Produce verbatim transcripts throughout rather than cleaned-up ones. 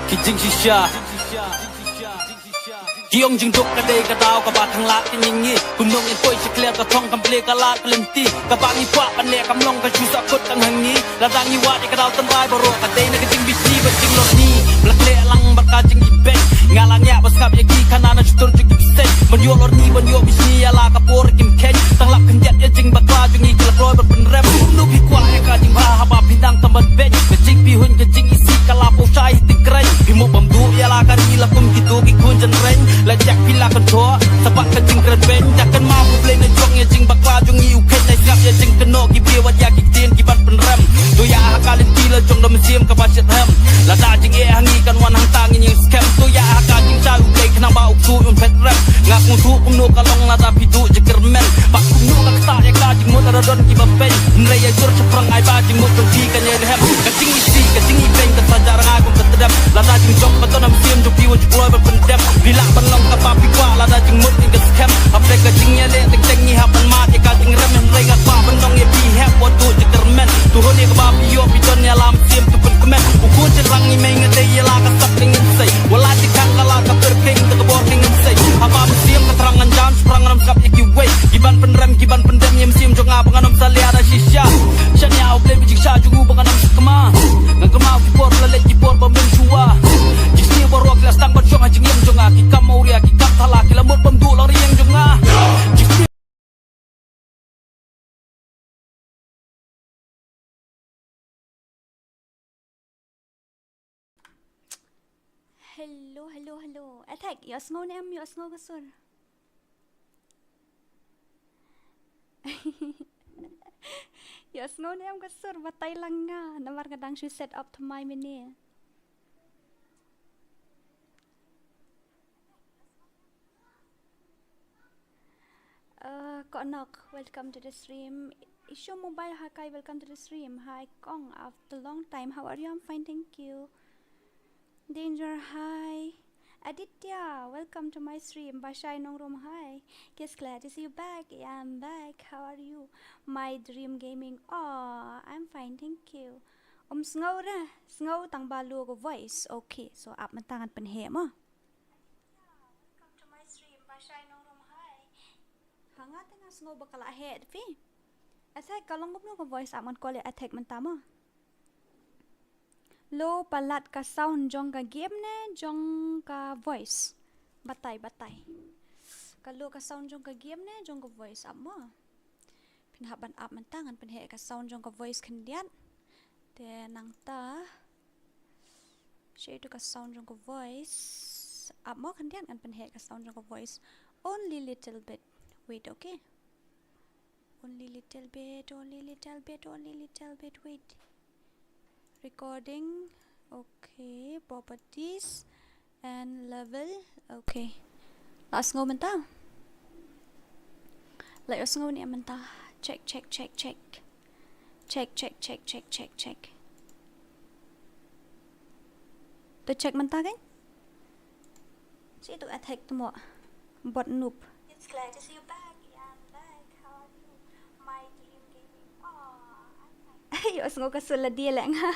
Ki jingshisha. Ki ong jingduk ka dei ka daw kaba thang lad ka ngi ngi. Kumno ngin poi sha clear ka thong kam ple ka lad ka lynti. Kaba ngi kwah ban leh kam long ka shu sah kut tang ha ngi. Lada ngi wad ïa ka daw tynrai baroh ka dei na ka jingbishni bad jinglorni. Ba la khleh lang bad ka jingibeiñ. Nga la ngiah ba sngap ïa ki khana na shutur jong ki bseiñ. Ban ïoh lorni ban ïoh bishni ïa la ka por kim kheiñ. Tang lap khyndiat ïa jingbakla jong ngi ki la kloi ban pynrem. Kumno phi kwah ïa ka jingbha haba phi dang tam ban beiñ. Ka jingpyrhuh ka jingisih ka la pynshai ha tyngkreiñ. Phi mut ban duh ïa la ka ri la kum kito ki khun jynreiñ. La jak phi la kynjoh sa bad ka jingkren beiñ. Ïa kynmaw U Blei na jong ïa jingbakla jong ngi u kheiñ. Nai sngap ïa jingkynnoh ki briew wat ïa ki ktien ki ban pynrem. To ïa ha ka lynti la jong da mynsiem kaba shitrhem. Lada jingeh ha ngi kan wan hangta ngin ïeng skhem. To ïa ha ka jingshai U Blei khnang ba u ksuid un phet rem. Nga sngewthuh kumno ka long lada phi duh jingkyrmen. Bad kumno ka ktah ïa ka jingmut lada don kiba peiñ. Hynrei ïa jur shaphrang ai ba jingmut jong phi kan ïai lhem. Ka jingisih ka jingibeiñ ka saja rnga kum ka tdem. Lada jingjop ba don ha mynsiem jong phi wat ju kloi ban pyndem. Phi lah ban long kaba phi kwah lada jingmut ngin ka skhem. Hapdeng ka jingïaleh teng teng ngi hap ban mad ïa ka jingrem. Hynrei nga kwah ban ong ïa phi hep wat duh jingkyrmen. To hun ïa kaba phi ïoh phi don ïa la mynsiem to pynkmen. U khun shynrang ngi mei nga dei ïa la ka sap ka ngin sei. Wat la jingkhang ka la ka pyrkhing da ka bor ka ngin sei. Haba mynsiem ka thrang ngan jan shaphrang ngan ym sngap ïa kiwei. Ki ban pynrem ki ban pyndem ïa mynsiem jong nga ba ngan ym salia da shisha. Shaniah U Blei ba jingshisha jong u ba ngan ym sakma. Ngan kynmaw ki por ba la leit ki por ba mynshuwa. Ki sniew baroh ki la sdang ban shong ha jingim jong nga. Ki kam awria ki kam thala ki la mut bym duh lang rïeng jong nga. Ki sniew Hello, hello, hello. Attack, ïohsngew ne em, ïohsngew ka sur? Ïohsngew ne em ka sur, batai lang nga. Namar nga dang shu set up thymmai mynne. Uh, Konok, welcome to the stream. Isho Mobile Hakai, welcome to the stream. Hi Kong, after long time. How are you? I'm fine, thank you. Danger, hi. Aditya, welcome to my stream. Bashai Nongrum, hi. Yes, glad to see you back. Yeah, I'm back. How are you? My Dream Gaming. Oh, I'm fine, thank you. Um, sngew re, sngew tang ba low ka voice. Okay, so ap mynta ngan pynheh mo. Welcome to my stream, Bashai Nongrum, hi. Ha nga te nga sngew ba ka la heh da phi. Attack, ka long kumno ka voice, ap ngan call ïa Attack mynta mo. Low palat ka sound jong ka game ne jong ka voice? Batai, batai. Ka low ka sound jong ka game ne jong ka voice, ap mo. Phin hap ban ap mynta ngan pynheh ka sound jong ka voice khyndiat. Te nangta shei tu ka sound jong ka voice. Ap mo khyndiat ngan pynheh ka sound jong ka voice. Only little bit. Wait, okay. Only little bit, only little bit, only little bit. Wait. Recording. Okay, properties and level. Okay. La ïohsngew mynta? La ïohsngew ne em mynta? Check, check, check, check. Check, check, check, check, check, check. To check mynta kan? Shi tu Attack tu mo. Bot noob. It's glad to see you back. Yeah, I'm back. How are you? My Dream Gaming. Oh, I'm fine. Ïohsngew ka sur lade leh nga.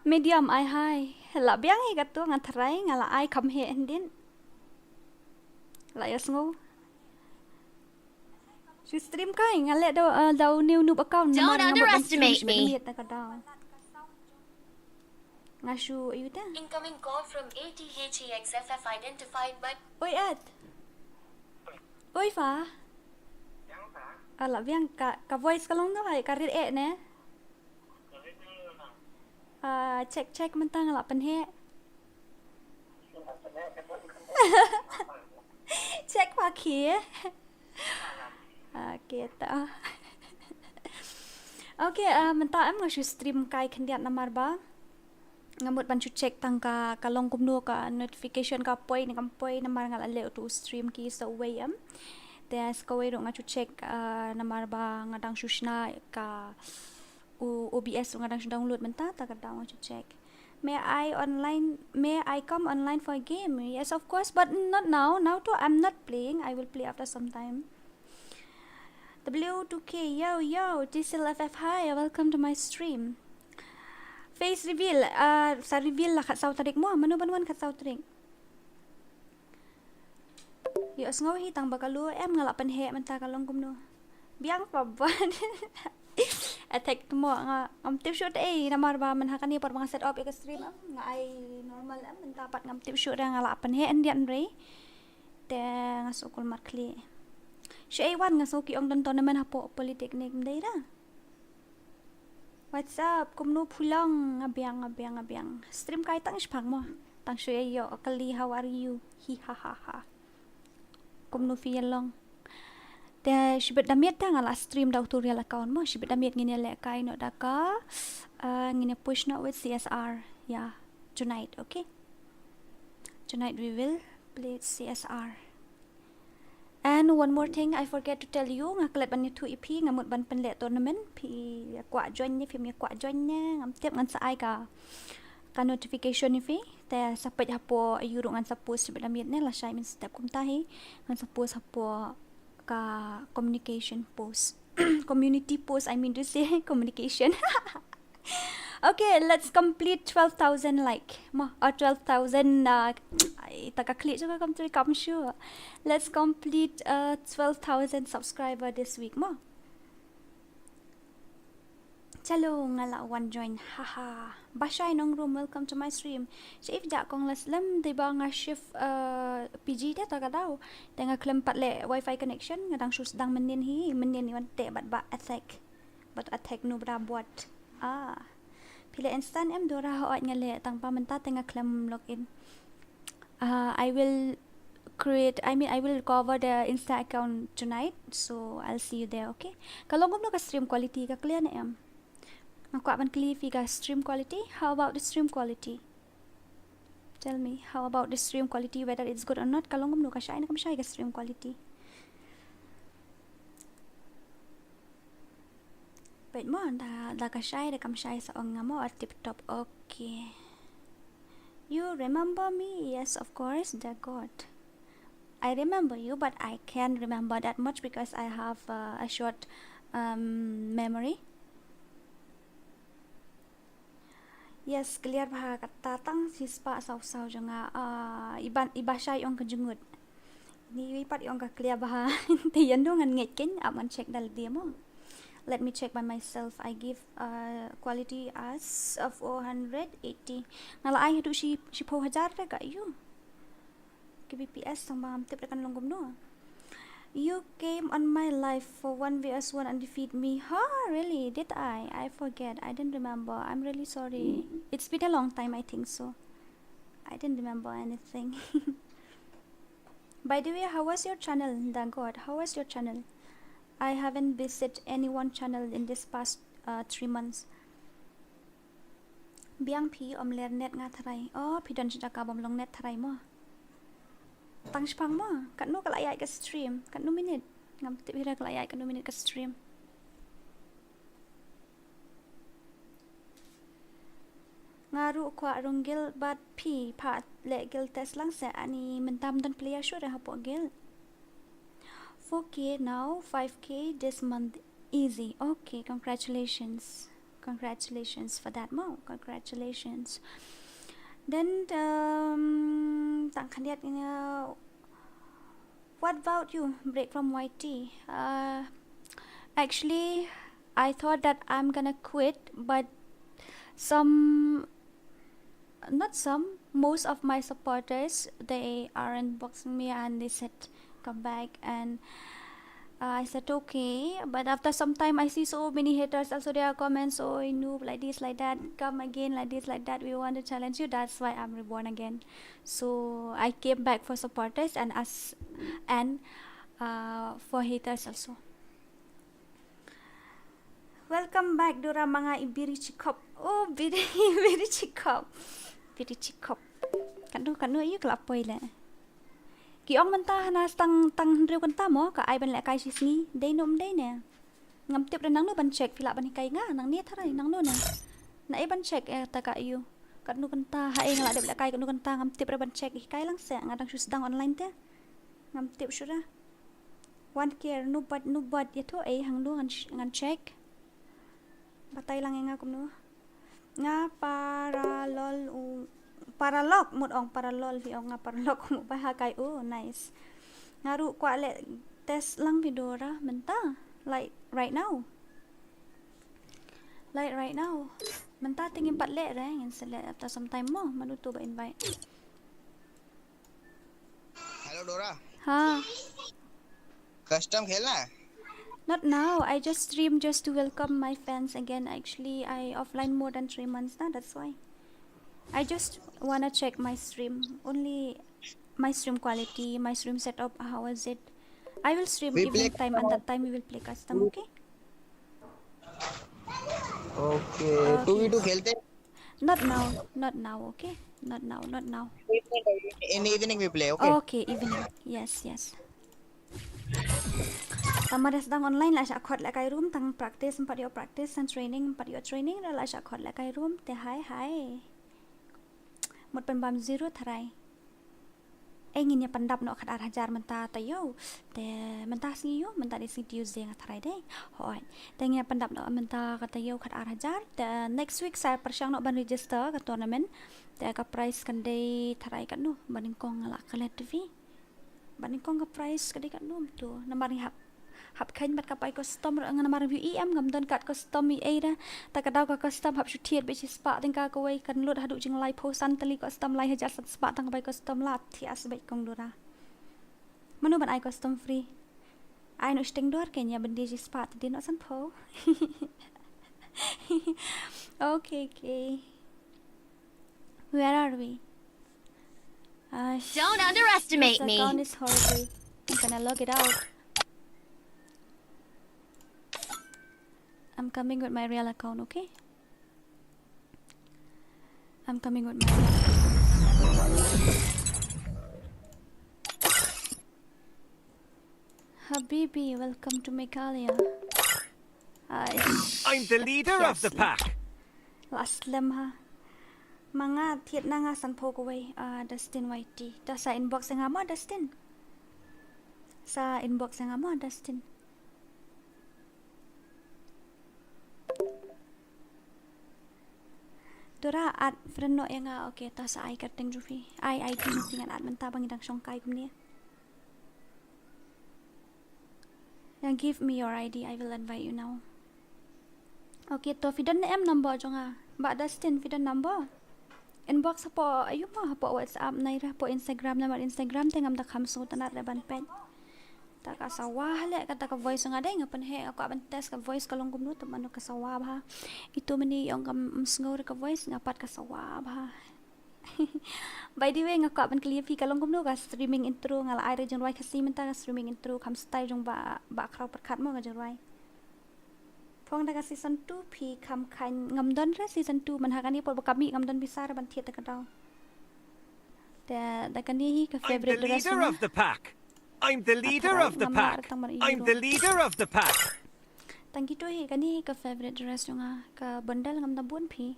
Medium ai hi. La biang hi katu nga tharai nga la ai kham heh hynnin. La ïohsngew. Shu stream kai nga leh da, uh, da u new noob account. Don't underestimate me. Namar nga bad ban stream shu miet na ka daw. Nga shu ayu ta. Incoming call from A T H E X F F identified by. Oi At. Oi Fa. Ala biang ka, ka voice ka long tu hai ka rit eh ne. Ah, check, check mynta nga la pynheh. Check pa ki. Okay, ta. Okay, ah, mynta em nga shu stream kai khyndiat namar ba nga mut ban shu check tang ka, ka long kumno ka notification ka poi ne kam poi namar nga la leh utu u stream ki sa uwei em. Te sa kawei ruh nga shu check, ah, namar ba nga dang shu shna ka u O B S nga dang shu download mynta, ta ka daw nga shu check. May I online, may I come online for a game? Yes, of course, but not now. Now too, I'm not playing. I will play after some time. W two K, yo, yo, T C L F F, hi, welcome to my stream. Face reveal, ah, sa reveal la khatsaw tarik mo, mano ban wan khatsaw tarik? Ïohsngew hi tang ba ka lu em, nga la pynheh mynta ka long kumno. Biang pa ban. Attack mo nga, ngam tip shuh te ei, namar ba mynta ha kane por ba nga set up ïa ka stream em, nga ai normal em, mynta pat ngam tip shuh te nga la pynheh hyndiat hynrei. Te nga sngewkul markhlieh. Shu ei wan nga sngew ki ong don tournament hapoh Polytechnic, ym dei da. What's up? Kumno phi long? Nga biang, nga biang, nga biang. Stream kai tang shipang mo. Tang shu ïa ïoh kylli, how are you? Hi ha ha ha. Kumno phi ïa long? Te shibit da miet te nga la stream da u Toriel account mo. Shibit da miet ngin ïa lehkai noh da ka, ah, ngin ïa push noh with C S R. Yeah. Tonight, okay? Tonight we will play C S R. And one more thing I forget to tell you, nga klet ban ïathuh ïa phi, nga mut ban pynleh tournament, phi ïa kwah join ne, phim ïa kwah join ne, ngam tip, ngan sa ai ka, ka notification ïa phi, te sa peit hapoh, ïa u ruh ngan sa post shibit da miet ne, lashai mynstep kumta hi, ngan sa post hapoh ka communication post. Community post, I mean to say, communication. Okay, let's complete twelve thousand like. Mo, or twelve thousand, uh, ai, ta ka klik jong nga kam trei kam shuh. Let's complete, uh, twelve thousand subscriber this week mo. Chalo, nga la wan join. Haha. Bashai Nongrum, welcome to my stream. Shaei phi jah kong, la slem dei ba nga shift, uh, P G te ta ka daw. Te nga khlem pat leh wifi connection, nga dang shu sdang mynnin hi, mynnin hi wan te bad ba attack. Bad attack nu bra buat. Ah. Phi leh instant em Dora? Hooid nga leh, tang ba mynta te nga khlem log in. Uh, I will create, I mean, I will recover the Insta account tonight, so I'll see you there, okay? Ka long kumno ka stream quality, ka clear ne em? Nga kwah ban kylli phi ka stream quality. How about the stream quality? Tell me, how about the stream quality, whether it's good or not? Ka long kumno, ka shai ne kam shai ka stream quality? Peit mo, da, da ka shai, da kam shai sa ong nga mo, ah, tip top. Okay. You remember me? Yes, of course, dear God. I remember you, but I can't remember that much because I have, uh, a short, um, memory. Yes, clear bha kata, tang shispah saw saw jong nga, ah, iban, iba shai ong ka jngut. Ni iwi pat ong ka clear bha. Te ïa ndu ngan ngeit kein, ap ngan check da lade mo. Let me check by myself. I give, uh, quality as of four hundred eighty. Nga la ai haduh shi, shiphew hajar te ka ïu. K B P S tang ba ngam tip re kan long kumno. You came on my live for one versus one and defeat me. Ha, really? Did I? I forget. I didn't remember. I'm really sorry. It's been a long time, I think so. I didn't remember anything. By the way, how was your channel, Da God? How was your channel? I haven't visit anyone channel in this past, uh, three months. Biang phi, ym ler net nga tharai. Oh, phi don shi jaka bym long net tharai mo. Tang shipang mo, katno ka la ïaid ka stream, katno minit. Ngam tip hi re ka la ïaid katno minit ka stream. Nga ruh kwah rung guild bad phi, pha leh guild test lang seh, ani mynta ym don player shuh re hapoh guild. Four K now, five K this month, easy. Okay, congratulations. Congratulations for that mo. Congratulations. Then, um, tang khyndiat, you know, what about you, Break from Y T? Uh, actually, I thought that I'm gonna quit, but some, not some, most of my supporters, they are inboxing me and they said, "Come back," and, uh, I said, "Okay," but after some time, I see so many haters also, their comments, "Oh, noob, like this, like that, come again, like this, like that, we want to challenge you, that's why I'm reborn again." So I came back for supporters and as, and, uh, for haters also. Welcome back, Dora Manga i Biri Chikop. Oh, Biri, Biri Chikop. Biri Chikop. Katno, katno ïa ka la poi le. Ki ong mynta hana tang, tang hynriew kynta mo, ka ai ban lehkai shi sngi, dei ne ym dei ne. Ngam tip re nangno ban check, phi lah ban hikai nga, nangne tharai, nangno ne. Na ei ban check, eh, ta ka ïu. Katno kynta, ha ei nga la dep lehkai, katno kynta, ngam tip re ban check, hikai lang seh, nga dang shu sdang online te. Ngam tip shuh re. One care, no bad, no bad, ïathuh ei hangno ngan sh-, ngan check. Batai lang ïa nga kumno. Nga paralok u, paralok mut ong paralok hi ong nga paralok mut ba ha kai u, nice. Nga ruh kwah leh test lang video ra mynta, like right now. Like right now. Mynta te ngim pat leh re, ngin sa leh after some time mo, mano uto ba invite. Hello Dora, Ha, custom khelna hai? Not now. I just stream just to welcome my fans again. Actually, I offline more than three months now. That's why. I just wanna check my stream. Only my stream quality, my stream setup. How is it? I will stream We evening play time, and that time we will play custom. Okay? Okay, two v two khelte hain? Not now. Not now. Okay? Not now. Not now. In evening we play, okay? Okay, evening. Yes, yes. Tang ba da sdang online la shah khot lehkai room, tang practice ym pat ïoh practice, tang training ym pat ïoh training, la shah khot lehkai room, te hai hai. Mut pynbam zero tharai. Eh, ngin ïa pyndap noh khatar hajar mynta taïew. Te mynta sngi ïoh, mynta dei sngi Tuesday nga tharai dei. Hooid. Te ngin ïa pyndap noh mynta ka taïew khatar hajar. Te next week sa pyrshang noh ban register ka tournament. Te ka prize kan dei tharai katno, ba nyngkong nga la klet te phi. Ba nyngkong ka prize ka dei katno mynta. Namar ngi hap, hap kheiñ bad ka pai custom ruh, nga namar view em ngam don card custom ei ei re. Ta ka daw ka custom hap shu thied beit shispah tyngka kawei, kan lut haduh jinglaiphew san tylli custom, lai hajar san spah tang ka pai custom, la thiah beit kong Dora. Mano ban ai custom free? Ai noh shiteng dor, kein ïa byndi shispah te dei noh sanphew. Okay, okay. Where are we? Uh, Don't underestimate this me. Account is horrible. I'm gonna log it out. I'm coming with my real account, okay? I'm coming with my real account. Habibi, welcome to Meghalaya. Ai, I'm the leader of the yes, pack. Last lem ha. Ma nga thied na nga sanphew kawei, ah, Dustin Y T. Ta sa inbox ïa nga mo, Dustin. Sa inbox ïa nga mo, Dustin. Dora, add friend noh ïa nga, okay, ta sa ai kyrteng jong phi. Ai ID jong phi ngan add mynta ba ngi dang shongkai kumne. Yang give me your ID, I will invite you now. Okay, to phi don ne em number jong nga? Bah Dustin, phi don number? Inbox hapoh, aiu mo, hapoh WhatsApp nai re, hapoh Instagram, namar Instagram te ngam da kham sngewtynnat re ban peit. Ta ka sawa ha leh kata ka voice nga dei, nga pynheh, nga kwah ban test ka voice ka long kumno, te mano ka sawa bha. Itu mynne ïong kam sngew re ka voice nga pat ka sawa bha. By the way, nga kwah ban kylli ïa phi ka long kumno ka streaming intro, nga la ai re jingrwai Khasi mynta ka streaming intro, kham style jong ba, ba khraw pyrkhat mo ka jingrwai. Phong da ka season two phi kham kheiñ, ngam don re season two, man ha kane por ba ka mih ngam don pisa re ban thied da ka daw. Te da kane hi ka I'm the favorite dress leader jong nga. Of the pack. I'm the leader Tharai of the ngam lah pack. tang mar I'm the Europe. Leader of the pack. Tang kito hi, kane hi ka favorite dress jong nga, ka bundle ngam da bun phi.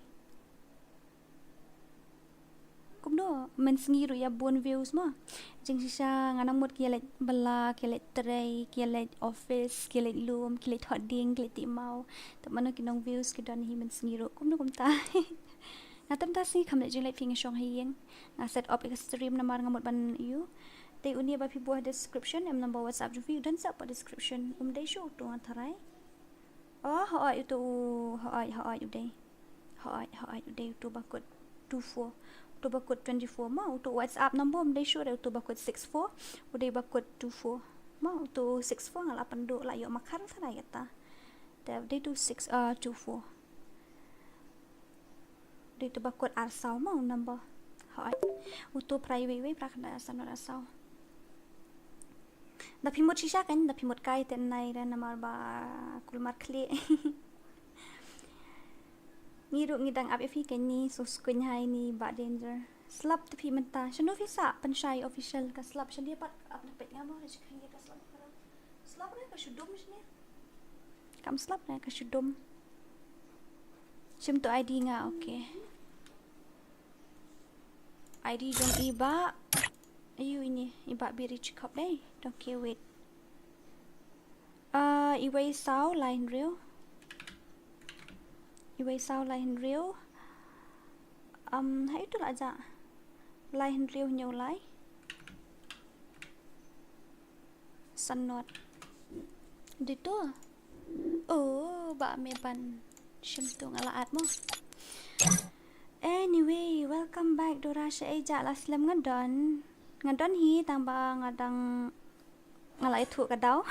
Kumno, mynsngi ruh ïa bun views mo. Jingshisha nga nang mut ki ïa leit bylla, ki ïa leit trei, ki ïa leit office, ki ïa leit lum, ki leit hot ding, ki leit tih maw. Te mano ki nong views ki don hi mynsngi ruh. Kumno kumta. Nga te mynta sngi kham leit jingleit phi, nga shong ha ïing. Nga set up ïa ka stream namar nga mut ban ïoh. Te une ba phi buh ha description, em number WhatsApp jong phi u don sa hapoh description. Um dei shuh uto nga tharai. Oh, hooid uto u, hooid, hooid u dei. Hooid, hooid u dei uto ba kut two four. Uto ba kut twenty four mo, uto WhatsApp number um dei shuh re uto ba kut six four. U dei ba kut two four. Mo, uto six four nga la pynduh, la ïoh makhar tharai kata. Te u dei uto six, ah, two four. Dei uto ba kut ar saw mo u number. Hooid. Uto phra iwei iwei phra khyndai ar saw nod ar saw. Da phi mut shisha kan, da phi mut kai te nai re namar ba kulmar khlieh. Ngi ruh ngi dang ap ïa phi kan, ngi sngewskuiñ hai ni Bah Danger. Slap te phi mynta. Shano phi sah? Pynshai Official ka slap. Shane pat ap na peit nga mo, re shi khang ka slap. Slap re ka shu dum shane. Kam slap re ka shu dum. Shim to ID nga, okay. ID jong i Bah. Aiu ini, i Bah Biri Jacob dei. Okay, wait. Ah, iwei saw lai hynriew. Iwei saw lai hynriew. Um, hai tu lah aja. Lai hynriew hynñiew lai. Sanot. Di tu. Oh, ba me ban. Shim tu nga la at mo. Anyway, welcome back Dora, sha ejak la slem nga don. Nga don hi tang ba nga dang nga la ithuh ka daw.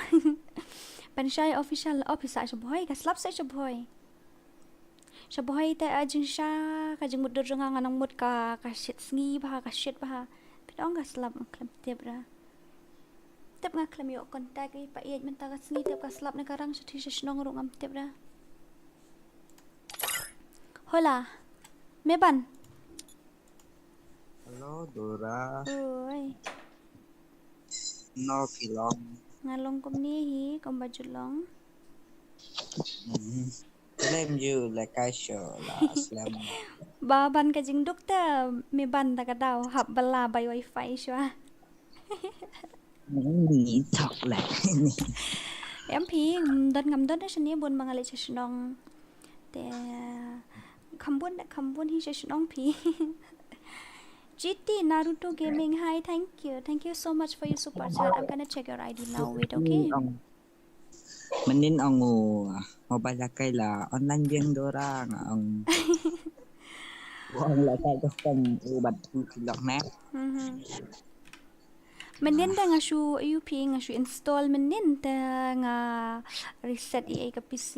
Ban shai official officer sha bhoi, ka slap sa sha bhoi. Sha bhoi te a jingsha, ka jingmut dur jong nga nga nang mut ka, ka shit sngi bha, ka shit bha. Phi ong ka slap, nga khlem tip ra. Tip nga khlem ïoh contact i pa ïeit mynta ka sngi, tip ka slap ne ka rang sha thi sha shnong ruh ngam tip ra. Hola. Me ban. Hello, Dora. Oi. No phi long. Nga long kumne hi, kumba ju long. Hmm. Khlem ju la kai sho la slem. Ba ban ka jingduk te me ban da ka daw hap bala bai wifi shuwa. Ni thok la. Em phi, ngam don ngam don sha ne bun ma nga leit sha shnong. Te kham bun, kham bun hi sha shnong phi. G T Naruto Gaming, hi, thank you. Thank you so much for your super chat. I'm gonna check your I D now. Wait, okay? Mynnin ong u mobile la kai la online biang Dora nga ong. Ong la kai custom u bat phi lok ne. Mhm. Mynnin da nga shu U P nga shu install mynnin da nga reset i ka P C.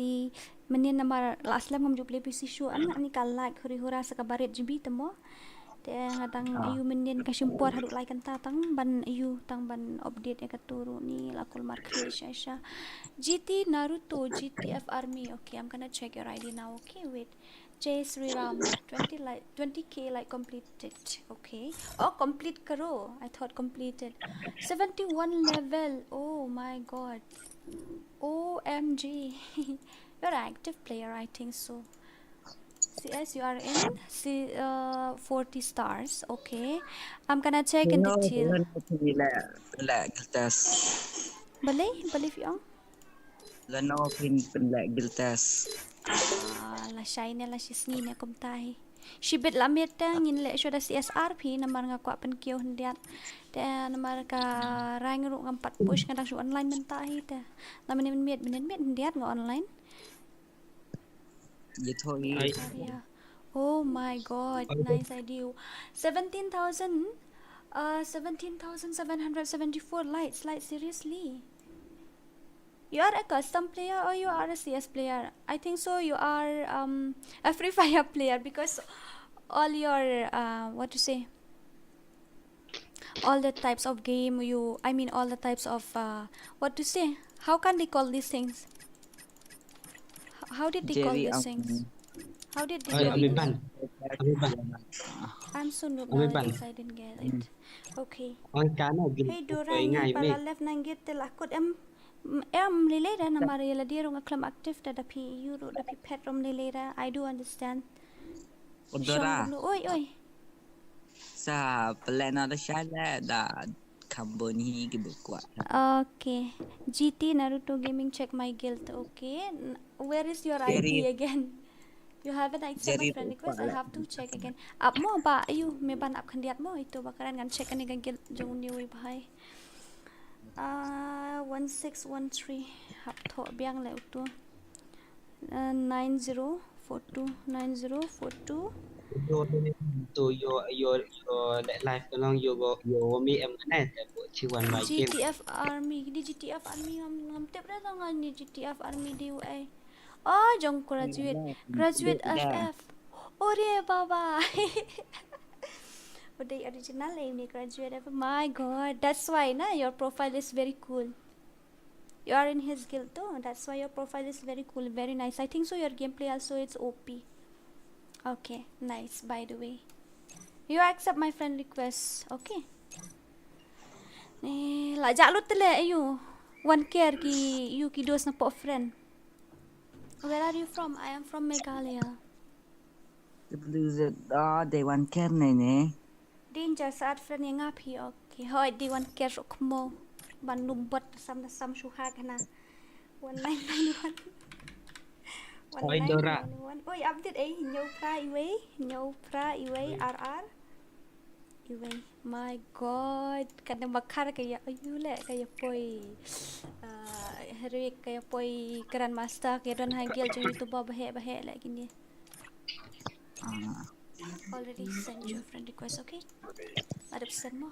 Mynnin namar la slem ngam ju play P C shu, an nga ni ka lag huri hura sa ka barit G B te mo. Te nga dang ïoh mynnin ka shim por haduh lai kynta tang ban ïoh tang ban update ïa ka turu ni la kul mar khlieh sha sha. G T Naruto, G T F Army. Okay, I'm gonna check your I D now. Okay, wait. Jai Sri Ram, twenty like, twenty K like completed. Okay. Oh, complete karo. I thought completed. Seventy-one level. Oh my god. O M G. You're an active player, I think so. C S, you are in C, uh, forty stars. Okay. I'm gonna check in detail. Balei, balei phi ong? Lano phin pynleh guild test. Ah, la shai ne la shisngi ne kumta hi. Shibit la miet te ngin leh shuwa da C S R phi namar nga kwah pynkiew hyndiat. Te namar ka rank ruh ngam pat push nga dang shu online mynta hi te. La mynnin miet mynnin miet hyndiat nga online. Ïathuh ïa. Ai. Aria. Oh my god, nice idea. Seventeen thousand, uh, seventeen thousand seven hundred seventy-four lights, like, seriously. You are a custom player or you are a C S player? I think so you are, um, a Free Fire player because all your, uh, what to say? All the types of game you, I mean, all the types of, uh, what to say? How can they call these things? H-, how did they call these things? How did they call these? Amiibo. Amiibo. I'm so noob nowadays, I didn't get it. Okay. Hey Dora, ngi pat la left nang git te la kut em, em lei lei da namar ïa lade ruh nga khlem active da, da phi ïoh ruh da phi phet ruh lei lei da. I do understand. Dora. Oi, oi. Sa pynleh noh da shai leh da kham bun hi ki bun kwah. Okay. G T Naruto Gaming, check my guild. Okay. N-, where is your I D again? You haven't accept my friend request. I have to check again. Ap mo ba, ayu, me ban ap khyndiat mo, itu ba kren ngan check kane ka guild jong u New Way bhai. Ah, one six one three. Hap thoh biang leh utu. Uh, nine zero four two, nine zero four two. Yo, to yo, yo, yo, that live along yo go, yo, me em ne, that bo chi wan my game. G T F Army, di G T F Army ngam, ngam tip da tang ni G T F Army di u ai. Oh, jong graduate, graduate F F. Ore baba. Udah original eh ni graduate F F. My God, that's why na your profile is very cool. You are in his guild too. That's why your profile is very cool, very nice. I think so your gameplay also it's O P. Okay, nice, by the way. You accept my friend request. Okay. Eh, la jak lut tele ayu. One care ki yu ki dos na po friend. Where are you from? I am from Meghalaya. W Z, ah, dei wan ker ne ne. Danger, sa add friend ïa nga phi, okay. Hooid, dei wan ker ruh kmo. Ban lum bot da sam da sam shu ha kane. One nine nine one. Oi, Dora. Oi, update eh, hynñiew phra iwei, hynñiew phra iwei, R R. Iwei. My God, ka dang bakar ka ïa, ayu leh, ka ïa poi. Ah, Heroic, ka ïa poi Grandmaster, ka ïa don ha guild jong YouTuber baheh, baheh leh kine. Ah. Already sent you friend request, okay? Ada pesan mo.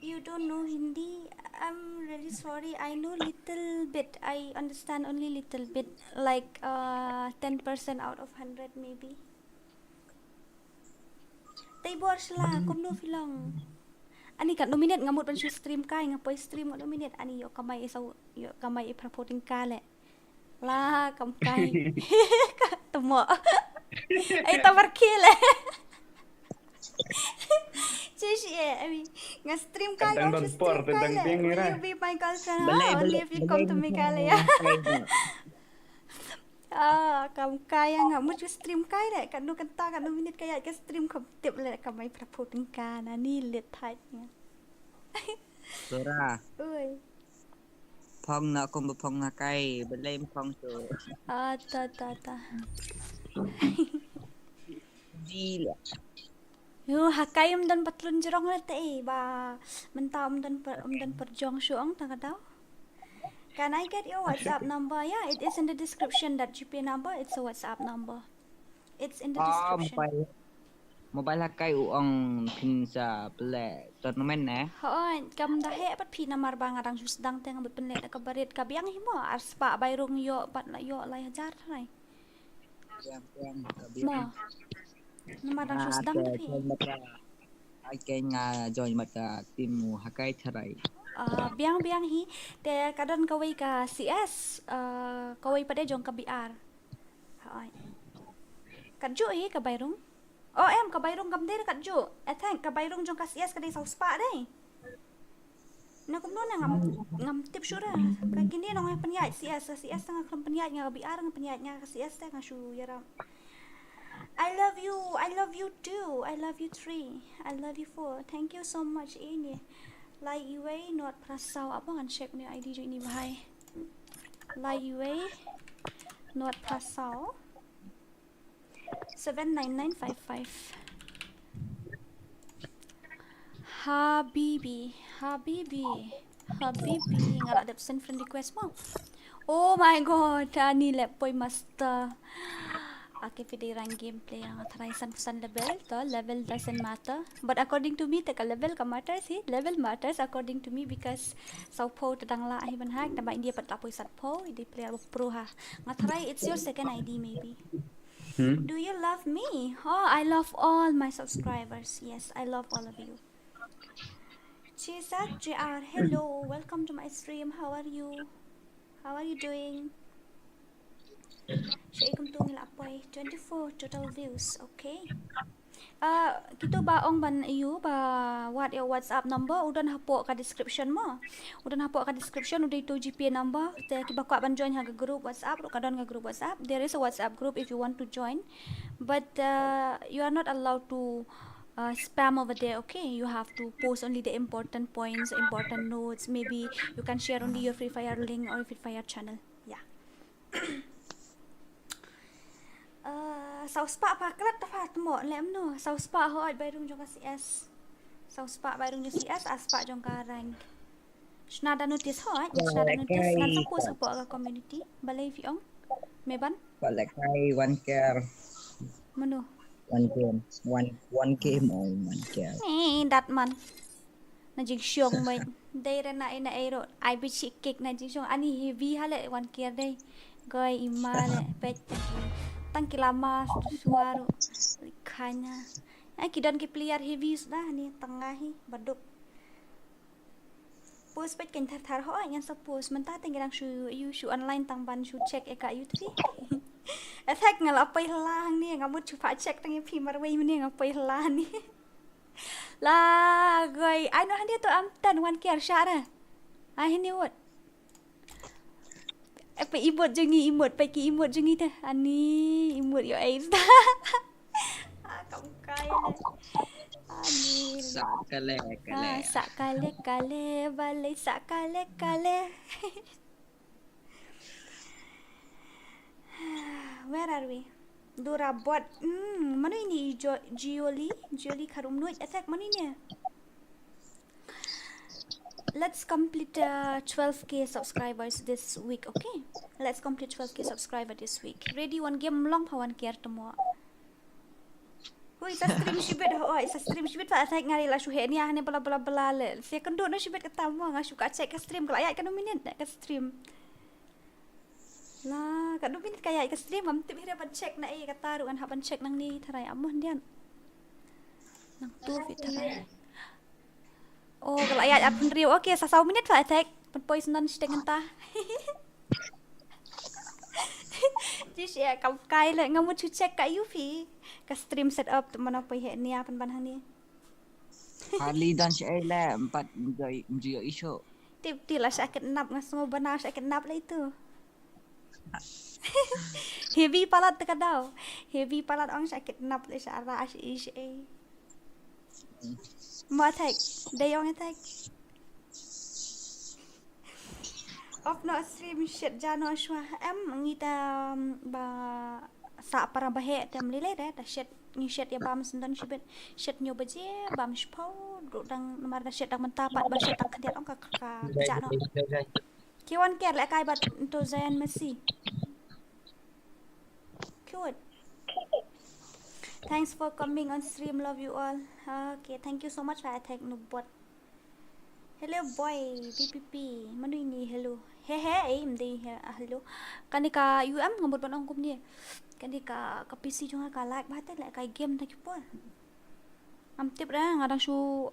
You don't know Hindi? I'm really sorry. I know little bit. I understand only little bit. Like, uh, ten percent out of hundred maybe. Tei bor shla, kumno phi long? Ani katno minit nga mut ban shu stream kai, nga poi stream katno minit. Ani ïoh kamai i saw, ïoh kamai i phra phew tyngka leh. La, kam kai. Ka tmo. Ai, ta bar khie leh. Chish eh, I mean, nga stream kai, nga stream kai leh. Will you be my girlfriend? Only if you come to Meghalaya. Ah, kam kai nga mut stream kai leh. Katno kynta, katno minit ka ïaid ka stream, kham tip leh, kamai phra phew tyngka, nani lit thait nga. Dora. Oi. Phong na kum ba phong ha kai, balei phong tu. Ah, ta, ta, ta. Di leh. Yo, ha kai um don patlun jrong leh te, eh, ba mynta um don per, um don perjong shu ong ta ka daw. Can I get your WhatsApp number? Yeah, it is in the description, that G P number, it's a WhatsApp number. It's in the description. Mobile, mobile ha kai u ong phin sa play tournament eh. Hooid, kam da heh pat phi namar ba nga dang shu sdang te nga bud pynleh da ka barit, ka biang hi mo, ar spah bai rung ïoh pat la ïoh lai hajar tharai. Biang, biang, ka biang. Mo. Namar dang shu sdang te phi. Ai ke nga join bad ka team u ha kai tharai. Ah, biang biang hi, te ka don kawei ka C S, ah, kawei pat de jong ka B R. Hooid. Katjuh hi ka bai rung. Oh em, ka bai rung kam dei katjuh. I think ka bai rung jong ka C S ka dei saw spah dei. Na kumno na ngam, ngam tip shuh re. Ka kine nong nga pynïaid C S, C S nga khlem pynïaid, nga B R nga pynïaid, nga C S te nga shu ïarap. I love you, I love you too, I love you three, I love you four. Thank you so much ini. Lai iwei not phra saw, ap ngan check ne I D jong ini bha. Lai iwei not phra saw. Seven nine nine five five. Habibi, Habibi, Habibi. Nga la dep send friend request mo. Oh my God, ani leh poi master. Ake phi dei rank gameplay nga tharai san phew san level, to level doesn't matter. But according to me, te ka level ka matters hi, level matters according to me because saw phew te dang lah hi ban hack, naba ini pat la poi san phew, i dei player ba pro ha. Nga tharai it's your second I D maybe. Hmm? Do you love me? Oh, I love all my subscribers. Yes, I love all of you. Chisak J R, hello, welcome to my stream. How are you? How are you doing? Shaei kumtu ngi la poi, twenty-four total views. Okay. Ah, kito ba ong ban ïoh ba wad ïa WhatsApp number u don hapoh ka description mo. U don hapoh ka description, u dei tu G P number. Te kiba kwah ban join ha ka group WhatsApp ruh ka don ka group WhatsApp. There is a WhatsApp group if you want to join. But, uh, you are not allowed to, uh, spam over there, okay? You have to post only the important points, important notes. Maybe you can share only your Free Fire link or Free Fire channel. Yeah. Uh, saw spah pha klet ta pha tmo lem no. Saw spah hooid bai rung jong ka C S. Saw spah bai rung jong C S, ar spah jong ka rank. Shna da notice hooid, shna da notice ngan sa post hapoh ka community. Balei phi ong? Me ban? Ba leh kai one care. Mano? One game, one, one game or one care. Ni dat man. Na jingshong mo. Dei re na ina ero. Ai bi chi kick na jingshong. Ani heavy ha leh one care dei. Goi ima leh pet. Tang ki lama suaru. Khanya. Ai ki don ki player heavy suda ni tanga hi baduk. Post peit kein thar thar hooid ngan sa post mynta te ngi dang shu ïoh shu online tang ban shu check ïa ka youth phi. Attack nga la poi hla hangne nga mut shu pha check tang ïa phi marwei mynne nga poi hla hangne. La goi ai no hangne to am tan one care share. Ai hangne wot. Apa emote jong ngi, emote, peit ki emote jong ngi te. Ani emote ïoh ai. Ah, kam kai le. Ani. Sa kale kale. Ah, sa kale kale, balei sa kale kale. Where are we? Dora bot. Hmm, mano ini Jo-, Jioli? Jioli Kharumnuid attack mano ini? Let's complete uh, twelve K subscribers this week, okay? Let's complete twelve K subscriber this week. Ready one game long pa one care temo. Hui, sa stream shibit ho, sa stream shibit pa attack ngari la shu henia hane bla bla bla le. Sia kynduh no shibit kata mo nga shu ka check ka stream ka la ïaid ka no minute ka stream. La, ka dum minit ka ïaid ka stream, ngam tip hi re ban check na ei kata ruh ngan hap ban check nangne tharai amo hyndiat. Nangtu phi tharai. Oh, ka la ïaid arphew hynriew. Okay, sa saw minit pha attack. Pynpoi sngewdon shiteng mynta. Jish ïa kam kai le ngam mut shu check ka ïu phi. Ka stream setup tu mana poi heh nia pynban hangne. Harley don sha ei le empat mjoi mjoi isho. Tip ti la sha kidnap nga sngew bana sha kidnap le itu. Heavy palat te ka daw. Heavy palat ong sha kidnap le sha ra sha ish ei. Mo attack. Dei ong attack. Off no stream shit jano shwa. Em ngi ta um, ba sa para ba he tem lile de ta shit ngi shit ya bam sendon shibit shit nyo baje bam shpau dang namar da shit dang menta pat ba shit dang khadiat ong ka ka jano. Ki wan ker le kai bat to Zion Messi. Cute. Thanks for coming on stream. Love you all. Okay, thank you so much for attack no bot. Hello boy, B P P. Manu ini hello. He he, eh, mdei he, ah, hello. Kani ka U M ngamut ban ong kumni. Kani ka ka P C jong ka lag ba te le kai game ta ki por. Ngam tip re nga dang shu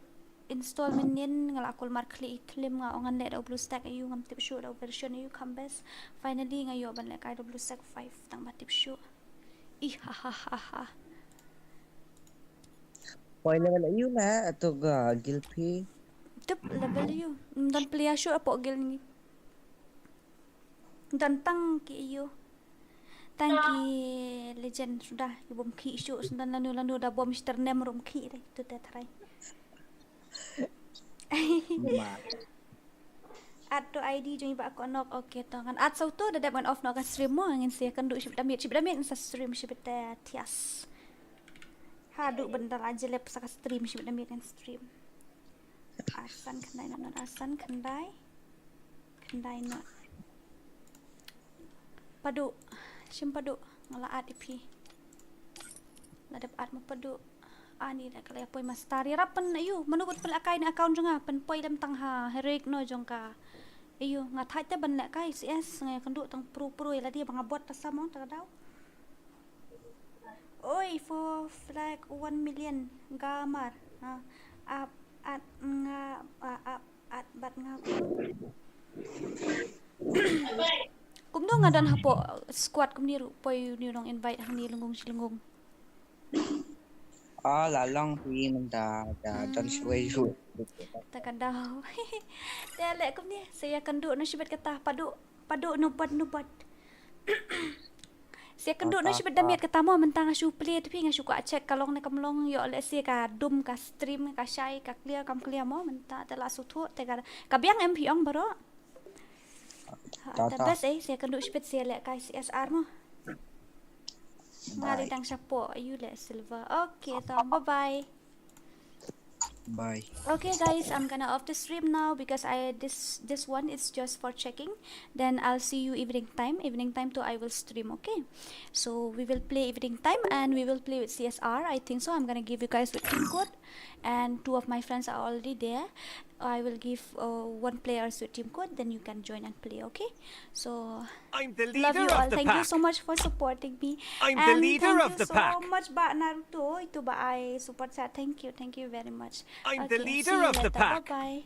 install mynnin nga la kulmar khlieh i klim nga ong ngan leh da u BlueStack aïu ngam tip shuh da u version aïu kham best. Finally nga ïoh ban lehkai da u BlueStack five tang ba tip shuh. Ih ha ha ha ha. Poi level aïu la ato ga guild phi? Tip level aïu. Ym don player shuh apo guild ngi. Don tang ki aïu. Tang ki legend suda ki bom khih shuh sngewdon lano lano da bom shter nem rum khih dei tu te tharai. Add to I D jong i ba ko nok. Okay to ngan add sautu da dep ngan off no ka stream mo ngin sia kan du shibit da miet shibit da miet sa stream shibit te thias. Haduh bendar aja lep sa ka stream shibit da miet ngan stream. Arsan khyndai not not arsan khyndai. Khyndai not. Padu. Shim padu. Nga la add ïa phi. La dep add mo padu. Ani da ka la ïa poi master ïa rap pyn aïu. Mano kut pynlehkai na account jong nga pynpoi lem tang ha heroic no jong ka. Aïu nga thait te ban lehkai C S nga ïa kynduh tang pro pro ïa lade ba nga bot ta samong ta ka daw. Oi, four flag one million gamar. Ha. Ap at nga a- ap at bat nga. Kumno nga don hapoh squad kumne ruh poi uni u nong invite hangne lyngngung shi lyngngung. Ah, la long phi mynta da don shwei shu. Ta ka daw. Te leh kumne sa ïa kynduh na shibit kata padu padu nubat nubat. Sia kynduh no shibit da miet kata mo mynta nga shu play te phi nga shu ka check ka long ne kam long ïoh leh sia ka dum ka stream ka shai ka clear kam clear mo mynta te la shu thuh te ka ka biang em phi ong baroh. Ha, te best eh sia kynduh shibit sia leh kai C S R mo. Nga ri dang shapoh aïu leh silver. Okay to bye bye. Bye. Okay guys, I'm gonna off the stream now because I this this one is just for checking. Then I'll see you evening time. Evening time too I will stream, okay? So we will play evening time and we will play with C S R. I think so. I'm gonna give you guys with team code and two of my friends are already there. I will give uh, one player with team code, then you can join and play, okay? So I'm the leader of the pack. Love you all. Thank you so much for supporting me. I'm the leader of the pack. And thank you so much ba Naruto itu ba ai super chat. Thank you, thank you very much. I'm the leader of the pack. Bye bye.